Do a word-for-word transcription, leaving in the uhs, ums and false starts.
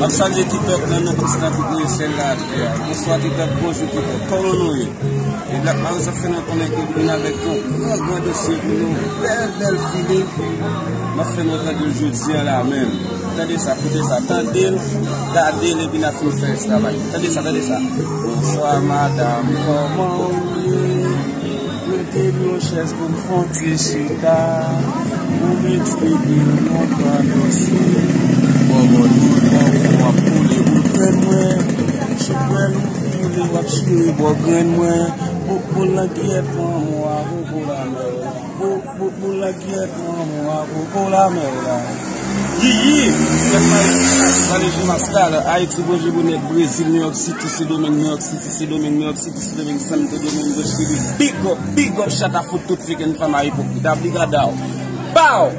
M ap salye TikTok nan non Kris nan tout nivo sèl latè. Bonswa TikTok, bonjou TikTok, kòman nou ye? E Black Marouz ap fè nou konnen ke li vin avèk yon gran, gran dosye pou nou, bèl, bèl feeling. M ap fè nou tande l jodi a la menm. Tande sa, koute sa, tande l, gade l, epi n a fin fè travay. Tande sa, tande sa. Bonswa madanm, kòman ou ye? Prete m yon chèz pou m fè yon ti chita. Pou m eksplike w yon gran dosye. Bòbò dlo nan fon ap koule bò grenn mwen. Chèz mwen nou vire w ap chire bò grenn mwen. Bout boul nan kiyèt pran mwen a bout boul amè w la. Bout bout boul nan kiyèt pran mwen a bout boul amè w la. Yiyi, fèt mari, mari Jimaskal, Ayiti, Bonjou, Bonèt, Brezil, New York City, Sendomeng, New York City, Sendomeng, New York City, Sendomeng, Santo Domingo, Chili. Big up, big up, chat a fout tout fi kenn fanm a ipokrit. Abligadaw. Pow!